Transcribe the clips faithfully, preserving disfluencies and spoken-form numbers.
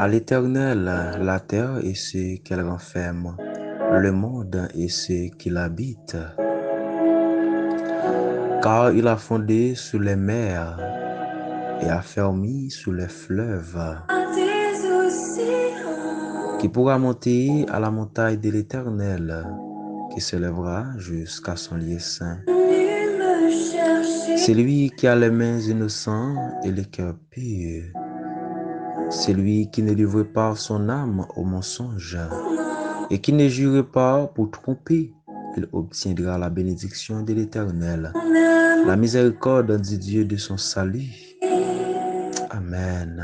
À l'Éternel, la terre et ce qu'elle renferme, le monde et ceux qui l'habitent. Car il a fondé sur les mers et affermi sur les fleuves. Qui pourra monter à la montagne de l'Éternel qui s'élèvera jusqu'à son lieu saint. Celui qui a les mains innocentes et le cœur pur. Celui qui ne livre pas son âme au mensonge et qui ne jure pas pour tromper, il obtiendra la bénédiction de l'Éternel, la miséricorde du Dieu de son salut. Amen.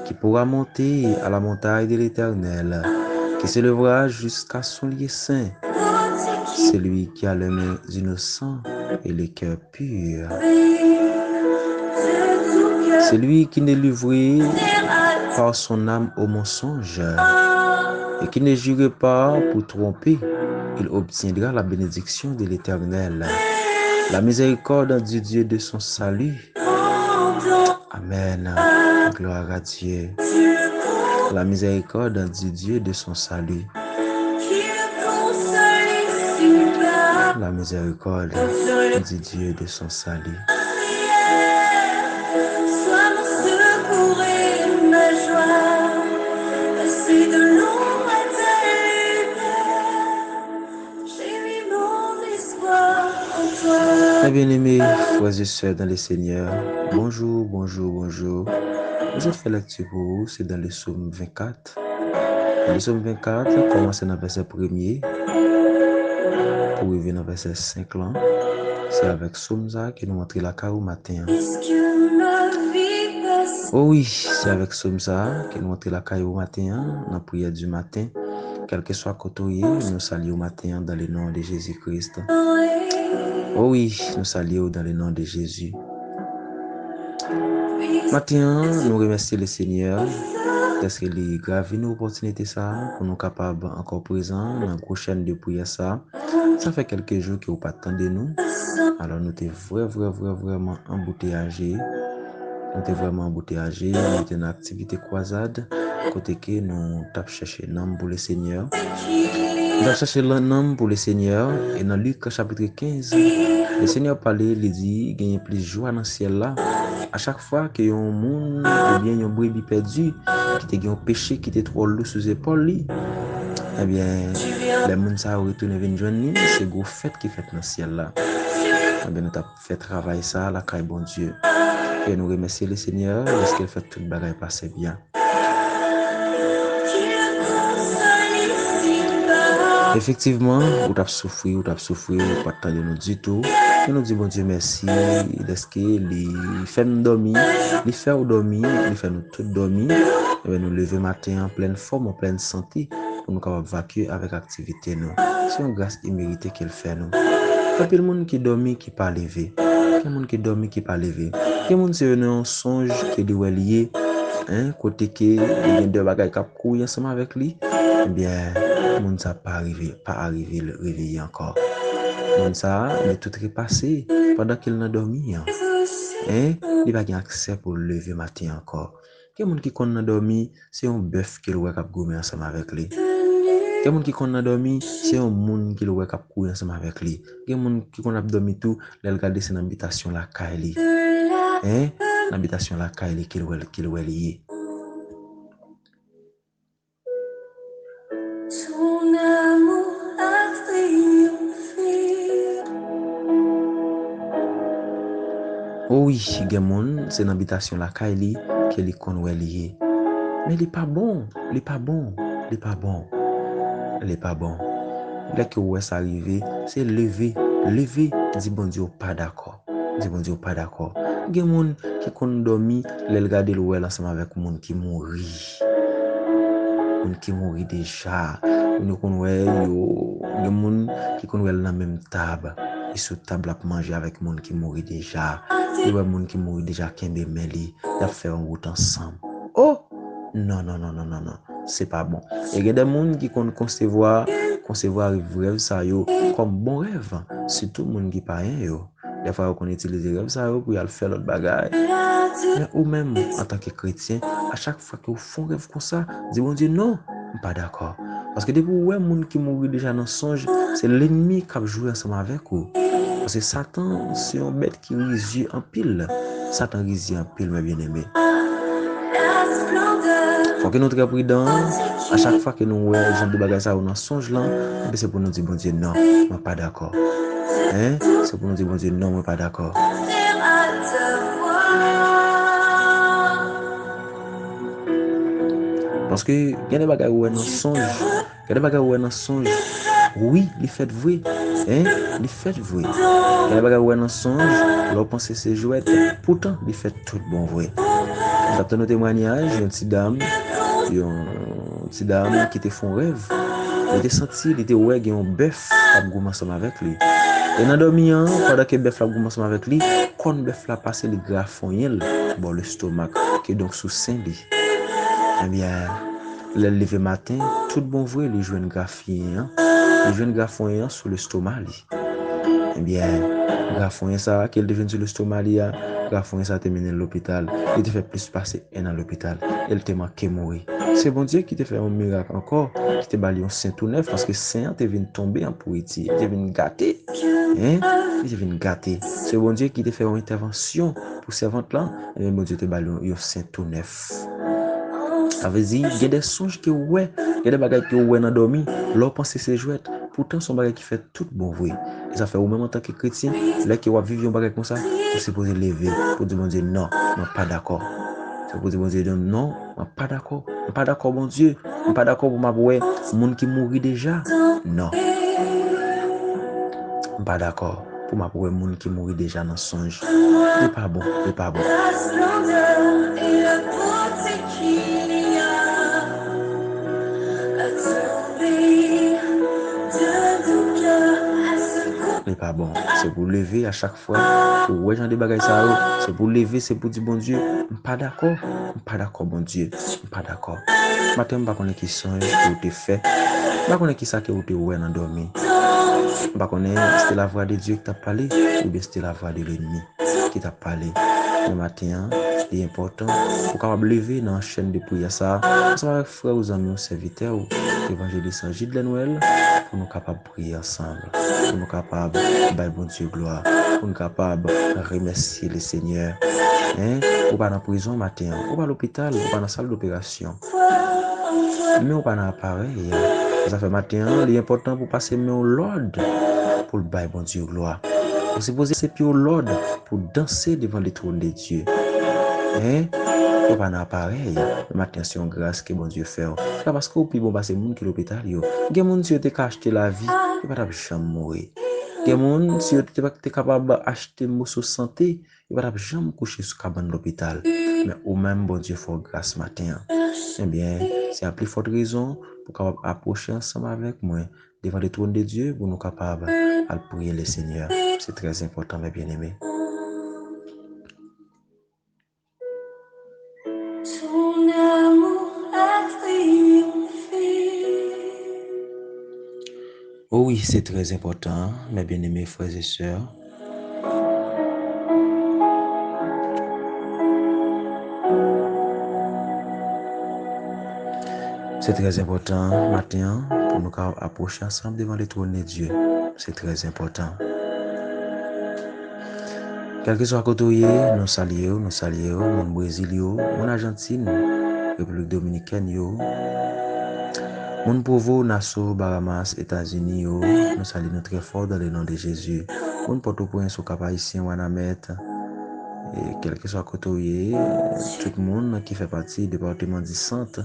Qui pourra monter à la montagne de l'Éternel, qui s'élèvera jusqu'à son lieu saint. Celui qui a les mains innocentes et le cœur pur. Celui qui ne livre pas son âme au mensonge et qui ne jure pas pour tromper, il obtiendra la bénédiction de l'Éternel, la miséricorde du Dieu de son salut. Amen. Gloire à Dieu. La miséricorde du Dieu de son salut. La miséricorde du Dieu de son salut. Mes bien-aimés, frères et sœurs dans le Seigneur, bonjou, bonjou, bonjou. Nou sot fè lèkti pou ou, se dans le Psaume vingt-quatre. Nan le Psaume vingt-quatre, kòmanse nan vèsè premye pou rive nan vèsè senk lan. Se avèk Psaume sa ke nou antre lakay ou maten an. O wi, se avèk Psaume sa ke nou antre lakay ou maten an, nan priyè di maten. Kèlkeswa kote w ye, nou salye w maten an dans le nom de Jésus-Christ. O wi, nou salye w dans le nom de Jésus. Maten an, nou remèsye le Senyè dèske li gravi nou opòtinite sa a pou nou kapab ankò prezan nan gwo chèn de priyè sa a. Sa fè kèlke jou ke w pa t tande nou. Alò, nou te vrè, vrè, vrè, vrèman anbouteyaje. Nou te vrèman anbouteyaje. Nou te nan aktivite kwazad kote ke nou t ap chèche nanm pou le Senyè. Nou t ap chèche lan-, nanm pou le Senyè. E nan Lik chapit kenz, le Senyè pale, li di, genyen plis jwa nan syèl la. A chak fwa ke yon moun, oubyen yon brebi pèdi, ki te gen yon peche ki te twò lou sou zepòl li, ebyen, lè moun sa yo retounen vin jwenn li, se gwo fèt ki fèt nan syèl la. Ebyen, nou t ap fè travay sa a lakay Bondye. E nou remèsye le Senyè dèske l fè tout bagay pase byen. Efektivman, ou t ap soufri, ou t ap soufri, ou pa t tande nou ditou. Men nou di Bondye mèsi dèske li fè n dòmi, li fè w dòmi, li fè nou tout dòmi. Ebyen, nou leve maten an plèn fòm, an plèn sante, pou nou kapab vakye avèk aktivite nou. Se yon gras imerite ke l fè nou. Anpil moun ki dòmi, ki pa leve. Gen moun ki dòmi, ki pa leve. Gen moun se nan yon sonj ke li wè li ye, en, kote ke li gen de bagay k ap kouri ansanm avèk li. Ebyen, moun sa pa rive, pa arive l reveye ankò. Moun sa, li tou trepase pandan ke l nan dòmi an. En, li pa gen aksè pou l leve maten ankò. Gen moun ki konn nan dòmi, se yon bèf ke l wè k ap goumen ansanm avèk li. Gen moun ki konn nan dòmi, se yon moun ke l wè k ap kouri ansanm avèk li. Gen moun ki konn ap dòmi tou, lè l gade se nan bitasyon lakay li. En, nan bitasyon lakay li ke l wè, ke l wè li ye. Ton amour a triomphe. O wi, gen moun, se nan bitasyon lakay li ke li konn wè li ye. Men li pa bon, li pa bon, li pa bon, li pa bon. Lè ke w wè sa rive, se leve, leve, di Bondye w pa dakò. Di Bondye w pa dakò. Gen moun ki konn dòmi, lè l gade l wè l ansanm avèk moun ki mouri. Moun ki mouri deja. Moun yo konn wè yo, gen moun ki konn wè l nan menm tab. Li sou tab l ap manje avèk moun ki mouri deja. Li wè moun ki mouri deja kenbe men li. Y ap fè yon wout ansanm. O! Non, non, non, non, non, non. Se pa bon. E gen de moun ki konn konsevwa, konsevwa rèv sa yo kòm bon rèv. Sitou moun ki payen yo. Dèfwa, yo konn itilize rèv sa yo pou y al fè lòt bagay. Men ou menm, antanke kretyen, a chak fwa ke w fè yon rèv konsa, di Bondye, "Non, m pa dakò." Paske depi w wè moun ki mouri deja nan sonj, se lènmi k ap jwe ansanm avèk ou. Paske Satan se yon bèt ki rizye anpil. Satan rizye anpil, mè byeneme. Fò ke nou trè pridan, a chak fwa ke nou wè jan de bagay sa yo nan sonj lan, enben se pou nou di Bondye, "Non, mwen pa dakò." Hein? Se pou nou di Bondye, "Non, mwen pa dakò." Paske gen de bagay ou wè nan sonj, gen de bagay ou wè nan sonj, wi, li fèt vre. Hein? Li fèt vre. Gen de bagay ou wè nan sonj, lè w panse se jwèt, poutan li fèt tout bon vre. M t ap tann yon temwanyaj, yon ti dam, yon ti dam ki te fè yon rèv. Li te santi, li te wè gen yon bèf k ap goumen ansanm avèk li. E nan dòmi an, pandan ke bèf la ap goumen ansanm avèk li, kòn bèf la pase, li grafonyen l bò lestomak, kidonk sou sen li. Ebyen, lè l leve maten, tout bon vre, li jwenn grafonyen an. Li jwenn grafonyen an sou lestoma li. Ebyen, grafonyen sa a ke l te jwenn sou lestoma li a, grafonyen sa a te mennen l lopital. Li te fè plis pase en an lopital. E l te manke mouri. Se Bondye ki te fè yon mirak ankò, ki te ba li yon sen tou nèf, paske sen an te vin tonbe an pouriti, li te vin gate. Hein? Li te vin gate. Se Bondye ki te fè yon entèvansyon pou sèvant lan, ebyen, Bondye te ba li yon, yon sen tou nèf. Sa vle di, gen de sonj ke w wè, gen de bagay ke w wè nan dòmi, lè w panse se jwèt, poutan se yon bagay ki fèt tout bon vre. E sa fè ou menm antanke kretyen, lè ke w ap viv yon bagay konsa, ou sipoze leve pou di Bondye, "Non, mwen pa dakò." Se pou di Bondye, "Non, mwen pa dakò. Mwen pa dakò, Bondye. Mwen pa dakò pou m ap wè moun ki mouri deja. Non. Mwen pa dakò pou m ap wè moun ki mouri deja nan sonj. Li pa bon, li pa bon." Li pa bon. Se pou leve a chak fwa ou wè jan de bagay sa yo. Se pou leve, se pou di Bondye, "M pa dakò. M pa dakò, Bondye. M pa dakò." Maten, m pa konnen ki sonj ke ou te fè. M pa konnen ki sa ke ou te wè nan dòmi. M pa konnen si se la vwa de Dye ki t ap pale, oubyen se te la vwa de lènmi ki t ap pale. Men maten an, li enpòtan pou w kapab leve nan chèn de priyè sa a, ansanm avèk frè ou, zanmi ou, sèvitè ou, evanjelis Gilles Lenwel, pou nou kapab priye ansanm, pou nou kapab bay Bondye glwa, pou nou kapab remèsye le Senyè. Hein? Ou pa nan prizon maten an, ou pa lopital, ou pa nan sal doperasyon. Men ou pa nan aparèy. Sa fè maten an, li enpòtan pou pase men w lòd pou l bay Bondye glwa. Ou sipoze se pye w lòd pou danse devan le trône de Dieu. Hein? Ou pa nan aparèy. Maten an, se yon gras ke Bondye fè w. Se pa paske w pi bon pase moun ki lopital yo. Gen moun, si yo te ka achte lavi, yo pa t ap janm mouri. Gen moun, si yo te, te kapab achte moso sante, yo pa t ap janm kouche sou kabann lopital. Men ou menm, Bondye fè w gras maten an. Ebyen, se a pli fòt rezon pou w kapab apwoche ansanm avèk mwen devan le trône de Dieu pou nou kapab al priye le Senyè. Se trè enpòtan, mes bien-aimés. Ton amour a triomphé. Oh wi, se trè enpòtan, mes bien-aimés frères et sœurs. Se trè enpòtan maten an pou nou ka apwoche ansanm devan le trône de Dieu. Se trè enpòtan. Kèlkeswa kote w ye, nou salye w, nou salye w, moun Brezil yo, moun Ajantin, Repiblik Dominikèn yo, moun Provo, Nassau, Bahamas, Etazini yo, nou salye nou trè fò dans le nom de Jésus. Moun Pòtoprens, Okap Ayisyen, Wanament, e kèlkeswa kote w ye, tout moun ki fè pati depatman di Sant,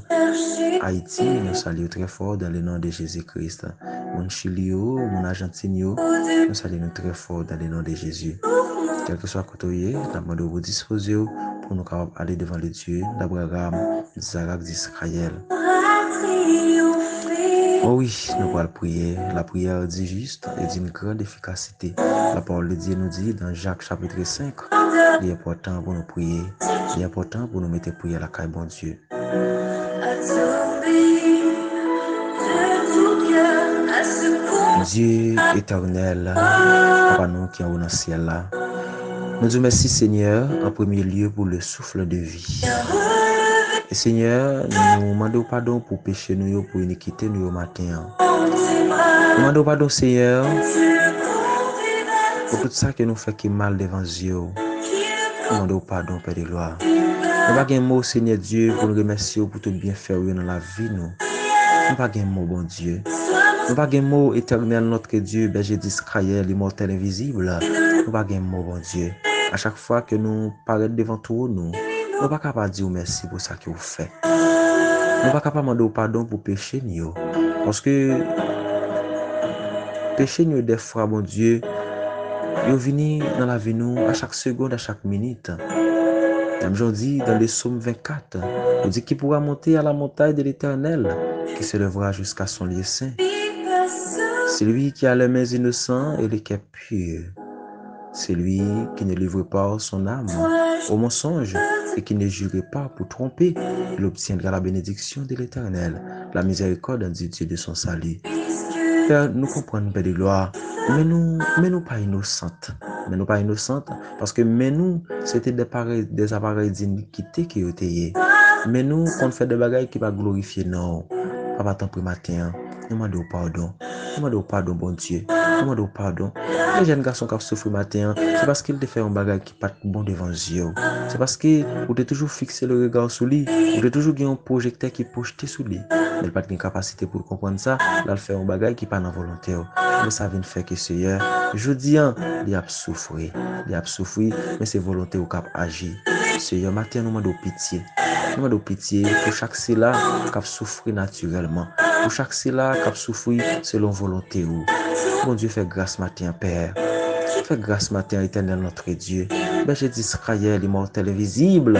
Ayiti, nou salye w trè fò dans le nom de Jésus-Christ. Moun Chili yo, moun Ajantin yo, nou salye nou trè fò dans le nom de Jésus. Kèlkeswa kote w ye, n ap mande w pou dispoze w pou nou kapab ale devan le Dieu d'Abraham, d'Isaac, d'Israël. Oh wi, nou pral priye. La prière du juste est d'une grande efficacité. La parole de Dieu nous dit dans Jacques chapitre cinq, li enpòtan pou nou priye. Li enpòtan pou nou mete priyè lakay Bondye. Dye etènèl, Papa nou ki anwo nan syèl la, Nou di w mèsi, Senyè, an premye lye pou le souffle de vie. E Senyè, nou mande w padon pou peche nou yo, pou inikite nou yo maten an. Nou mande w padon, Senyè, pou tout sa ke nou fè ki mal devan zye w. Nou mande w padon, Pè de glwa. Nou pa gen mo, Senyè Dye, pou n remèsye w pou tout byenfè w yo nan lavi nou. Nou pa gen mo, Bondye. Nou pa gen mo, Etènèl nòtre Dye, bèje di Izrayèl, imòtèl envizib. Nou pa gen mo, Bondye. A chak fwa ke nou parèt devan twòn ou, nou pa ka pa di w mèsi pou sa ke w fè. Nou pa ka pa mande w padon pou peche n yo. Paske peche n yo, dèfwa, Bondye, yo vini nan lavi nou a chak segond, a chak minit. Menm jan w di dans le psaume vingt-quatre, ou di, qui pourra monter à la montagne de l'Éternel, qui s'élèvera jusqu'à son lieu saint? Celui qui a les mains innocentes et le cœur pur. Celui qui ne livre pas son âme au mensonge et qui ne jure pas pour tromper, il obtiendra la bénédiction de l'Éternel, la miséricorde du Dieu de son salut. Pè, nou konprann, Pè de glwa, men nou, men nou pa inosant. Men nou pa inosant, paske men nou, se te de parèy, de aparèy dinikite ke yo te ye. Men nou konn fè de bagay ki pa glorifye non w. Papa, tanpri maten an, nou mande w padon. Nou mande w padon, Bondye. Nou mande w padon. Gen jèn gason k ap soufri maten an, se paske l te fè yon bagay ki pa t bon devan zye w. Se paske ou te toujou fikse le rega w sou li. Ou te toujou gen yon pwojektè ki pwojte sou li. Men l pa t gen kapasite pou l konprann sa, l al fè yon bagay ki pa nan volonte w. Men sa vin fè ke, Seyè, jodi an, li ap soufri. Li ap soufri, men se volonte w k ap aji. Seyè, maten an, nou mande w pitye. Nou mande w pitye pou chak sila k ap soufri natirèlman, pou chak sila k ap soufri selon volonte w. Bondye, fè gras maten an, Pè. Fè gras maten an, Etènèl nòtre Dye. Bèje di Izrayèl, imòtèl envizib.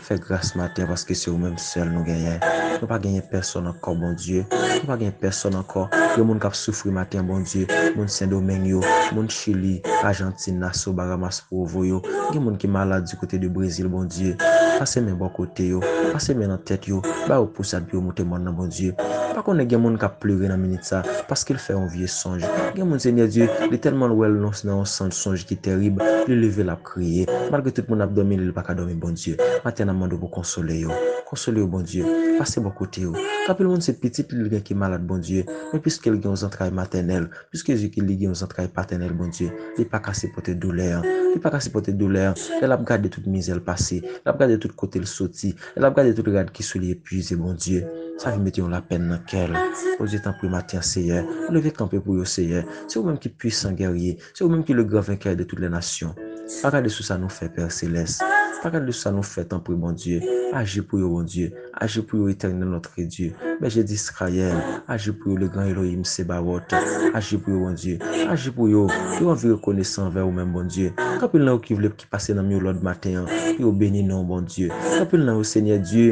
Fè gras maten an, paske se ou menm sèl nou genyen. Nou pa genyen pèsòn ankò, Bondye. Nou pa genyen pèsòn ankò. Gen moun k ap soufri maten an, Bondye. Moun Sendomeng yo, moun Chili, Ajantin, Naso, Baramas, Provo yo. Gen moun ki malad di kote de Brezil, Bondye. Pase men bò kote yo. Pase men nan tèt yo. Ba yo pousad pou yo moute mòn nan, Bondye. Pa konnen gen moun k ap plere nan minit sa, paske l fè yon vye sonj. Gen moun, Senyè Dye, li tèlman l wè l nan, nan yon sonj, sonj ki tèrib, li leve, l ap kriye. Malgre tout moun ap dòmi, li, li pa ka dòmi, Bondye. Maten an, n ap mande w pou konsole yo. Konsole yo, Bondye. Pase bò kote yo. Gen anpil moun, se pitit li l gen ki malad, Bondye. Men piske l gen yon zantray matènèl, piske Jezi li gen yon zantray patènèl, Bondye, li pa ka sipòte doulè an. Li pa ka sipòte doulè an. Lè l ap gade tout mizè l pase, lè l ap gade tout kote l soti, lè l ap gade tout rad ki sou li epuize, Bondye, sa vin mete yon lapèn nan kè l. Bondye, tanpri, maten an, Seyè, leve kanpe pou yo, Seyè. Se ou menm ki pwisan gèrye. Se ou menm ki le gran venkè de tout lè nasyon. Pa gade sou sa nou fè, Pè Selès. Pa gade sou sa nou fè, tanpri, Bondye. Aji pou yo, Bondye. Aji pou yo, Etènèl nòtre Dye. Bèje di Izrayèl, aji pou yo, le gran Elohim Sebawòt. Aji pou yo, Bondye. Aji pou yo. Yo anvi rekonesan anvè ou menm, Bondye. Gen anpil nan yo ki vle, ki pase nan men yo lòd maten an, pou yo beni non w, Bondye. Gen anpil nan yo, Senyè Dye,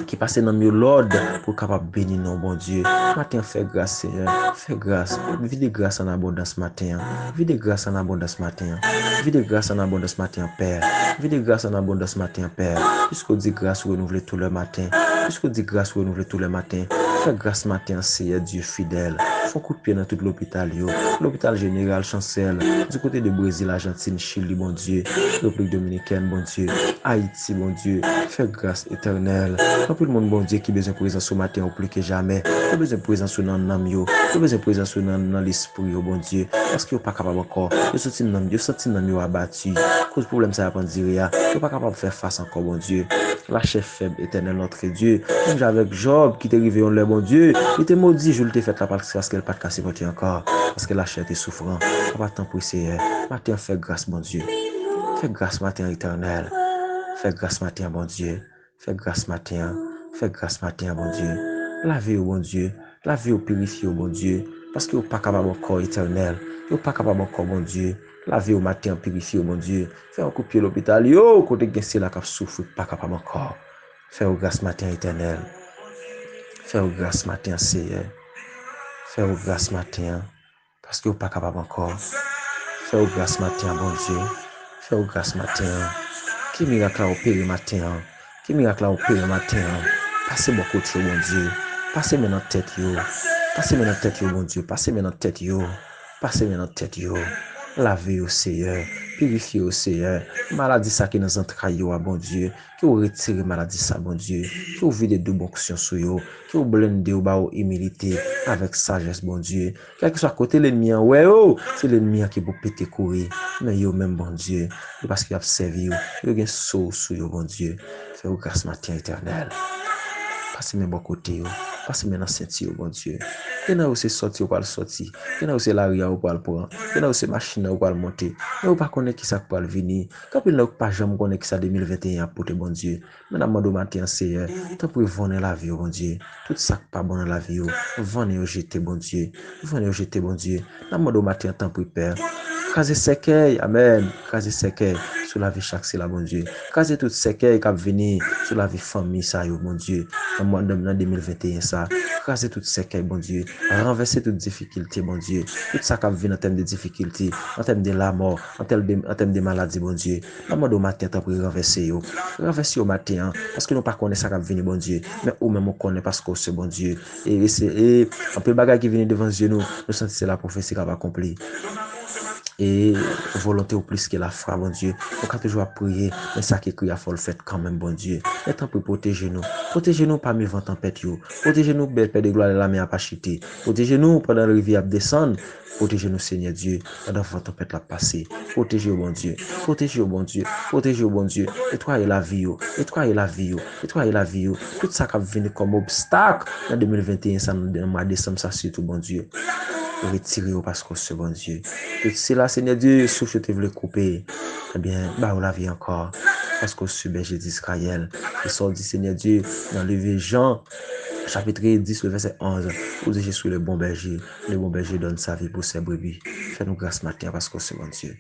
ki pase nan men yo lòd pou kapab beni non w, Bondye. Maten an, fè gras, Senyè. Fè gras. Vide gras an abondans maten an. Vide gras an abondans maten an. Vide gras an abondans maten an, Pè. Vide gras an abondans maten an, Pè. Piske w di gras ou renouvle tou lè maten. Piske w di gras ou renouvle tou lè maten. Fè gras maten an, Seyè Dye fidèl. Fè yon kout pye nan tout lopital yo. Lopital jeneral, Chansèl, di kote de Brezil, Ajantin, Chili, Bondye. Repiblik Dominikèn, Bondye. Ayiti, Bondye. Fè gras, Etènèl. Anpil moun, Bondye, ki bezwen prezans ou maten an plis ke jamè. Yo bezwen prezans ou nan nanm yo. Yo bezwen prezans ou nan, nan lespri yo, Bondye. Paske yo pa kapab ankò. Yo santi nanm, yo santi nanm yo abati. Koz pwoblèm sa y ap andire a, yo pa kapab fè fas ankò, Bondye. Lachè fèb, Etènèl nòtre Dye. Menm jan avèk Jòb ki te rive yon lè, Bondye, li te modi jou li te fèt la, paske l pa t ka sipòte ankò. Paske lachè te soufran. Papa, tanpri, Seyè, maten an, fè gras, Bondye. Fè gras maten an, Etènèl. Fè gras maten an, Bondye. Fè gras maten an. Fè gras maten an, Bondye. Lave yo, Bondye. Lave yo, pirifye yo, Bondye. Paske yo pa kapab ankò, Etènèl. Yo pa kapab ankò, Bondye. Lave yo maten an, pirifye yo, Bondye. Fè yon kout pye lopital yo, kote gen sila k ap soufri, pa kapab ankò. Fè yo gras maten an, Etènèl. Fè yo gras maten an, Seyè. Fè yo gras maten an. Paske yo pa kapab ankò. Fè yo gras maten an, Bondye. Fè yo gras maten an. Ke mirak la opere maten an. Ke mirak la opere maten an. Pase bò kote yo, Bondye. Pase men nan tèt yo. Pase men nan tèt yo, Bondye. Pase men nan tèt yo. Pase men nan tèt yo. Lave yo, Seyè. Pirifye yo, Seyè. Maladi sa ki nan zantray yo a, Bondye, ke w retire maladi sa, Bondye. Ke w vide doub onksyon sou yo. Ke w blende yo, ba yo imilite avèk sajès, Bondye. Kèlkeswa kote lènmi an wè yo, se lènmi an ki pou pete kouri. Men yo menm, Bondye, se paske y ap sèvi w, yo gen so w sou yo, Bondye. Fè yo gras maten, Etènèl. Pase men bò kote yo, pase men nan senti yo, Bondye. Gen nan yo se sòti yo pral sòti, gen nan yo se lari a yo pral pran, gen nan yo se machin nan yo pral monte. Men yo pa konnen kisa k pral vini. Gen anpil nan yo k pa janm konnen kisa de mil venteyen ap pote, Bondye. Men n ap mande w maten an, Seyè, tanpri vannen lavi yo, Bondye. Tout sa k pa bon nan lavi yo, vannen yo jete, Bondye. Vannen yo jete, Bondye. N ap mande w maten an, tanpri, Pè. Kraze sèkèy, amèn. Kraze sèkèy sou lavi chak sila, Bondye. Kraze tout sèkèy k ap vini sou lavi fanmi sa yo, Bondye. Nan mwa, nan, nan de mil venteyen sa, kraze tout sèkèy, Bondye. Ranvèse tout difikilte, Bondye. Tout sa k ap vin an tèm de difikilte, an tèm de lamò, an tèm de, an tèm de maladi, Bondye. N ap mande w maten an, tanpri, ranvèse yo. Ranvèse yo maten an, paske nou pa konnen sa k ap vini, Bondye. Men ou menm ou konnen, paske w se Bondye. E, e se, e anpil bagay ki vini devan zye nou, nou santi se la pwofesi k ap akonpli. E volonte w plis ke lafwa, Bondye. Nou ka toujou ap priye, men sa k ekri a fò l fèt kanmenm, Bondye. Men tanpri, pwoteje nou. Pwoteje nou pami van tanpèt yo. Pwoteje nou, bèl Pè de glwa, lè lame a pa chite. Pwoteje nou pandan rivyè ap desann. Pwoteje nou, Senyè Dye, pandan van tanpèt la ap pase. Pwoteje yo, Bondye. Pwoteje yo, Bondye. Pwoteje yo, Bondye. Netwaye lavi yo. Netwaye lavi yo. Netwaye lavi yo. Tout sa k ap vini kòm obstak nan de mil venteyen sa, nan mwa desanm sa sitou, Bondye. Retire yo paske w se Bondye. Tout sila, Senyè Dye, souf yo te vle koupe, ebyen, ba yo lavi ankò. Paske w se bèje Dizrayèl. E sa w di, Senyè Dye, nan liv Jan, chapit dis, le vèsè onz, ou di, Je suis le bon berger. Le bon berger donne sa vie pour ses brebis. Fè nou gras maten an paske w se Bondye.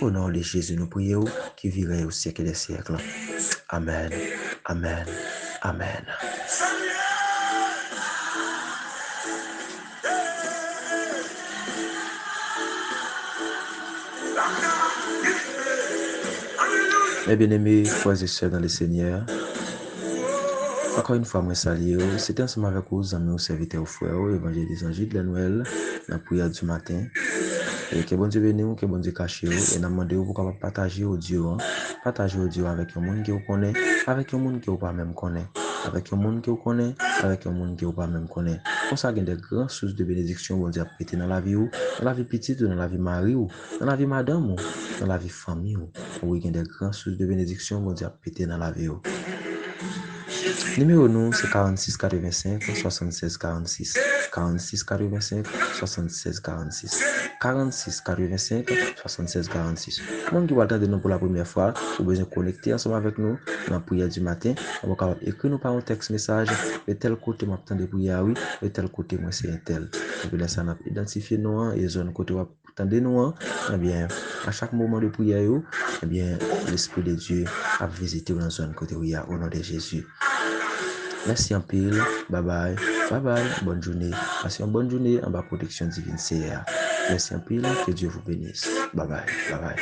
O non de Jezi, nou priye w, ki vire au siècle des siècles. Amèn. Amèn. Amèn. Mes bien-aimés frères et sœurs dans le Seigneur, ankò yon fwa, mwen salye w. Se te ansanm avèk ou, zanmi w, sèvitè w, frè w, evanjelis Jean Gilles Noël, nan priyè di maten. E ke Bondye beni w, ke Bondye kache w, e n ap mande w pou w kapab pataje odyo an. Pataje odyo avèk yon moun ke w konnen, avèk yon moun ke w pa menm konnen, avèk yon moun ke w konnen, avèk yon moun ke w pa menm konnen. Konsa, gen de gran sous de benediksyon Bondye ap pete nan lavi w, nan lavi pitit ou, nan lavi mari w, nan lavi madanm ou, nan lavi fanmi w. Wi, gen de gran sous de benediksyon Bondye ap pete nan lavi w. Nimewo nou se karannsis katrevensenk swasannsèz karannsis. Karannsis katrevensenk swasannsèz karannsis. Karannsis katrevensenk swasannsèz karannsis. Moun ki pral tande nou pou la premyè fwa, ou bezwen konekte ansanm avèk nou nan priyè di maten, ou kapab ekri nou pa yon tèks mesaj, e tèl kote m ap tande priyè a, wi, e tèl kote mwen se entèl. Epi lè sa, n ap idantifye non an e zòn kote w ap tande nou an, ebyen, a chak moman de priyè yo, ebyen, Lespri de Dye ap vizite w nan zòn kote w ye a, o non de Jezi. Mèsi anpil, babay, babay, bòn jounen. Pase yon bòn jounen anba pwoteksyon divin Seyè a. Mèsi anpil, que Dieu vous bénisse. Babay, babay.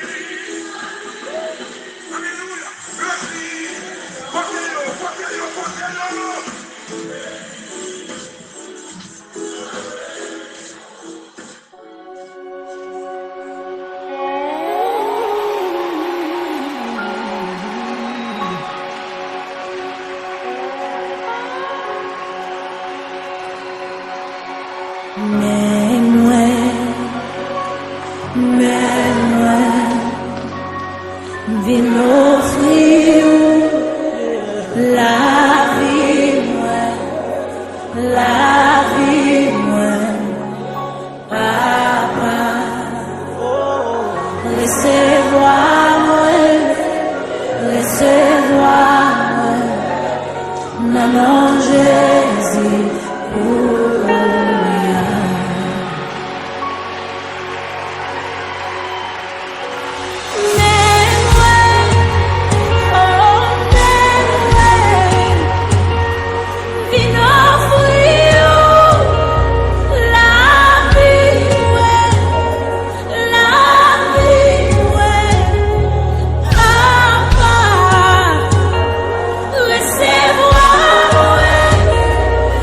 Men mwen, men mwen, vin ofri w lavi mwen, lavi mwen. Papa, resevwa mwen, resevwa mwen, nan non Jezi, kounye a. Men mwen, o, men mwen, vin ofri w lavi mwen, lavi mwen, Papa. Resevwa mwen,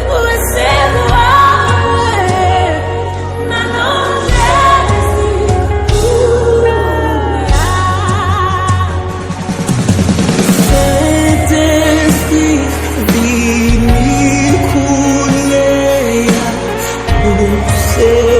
resevwa Kounye a, ou se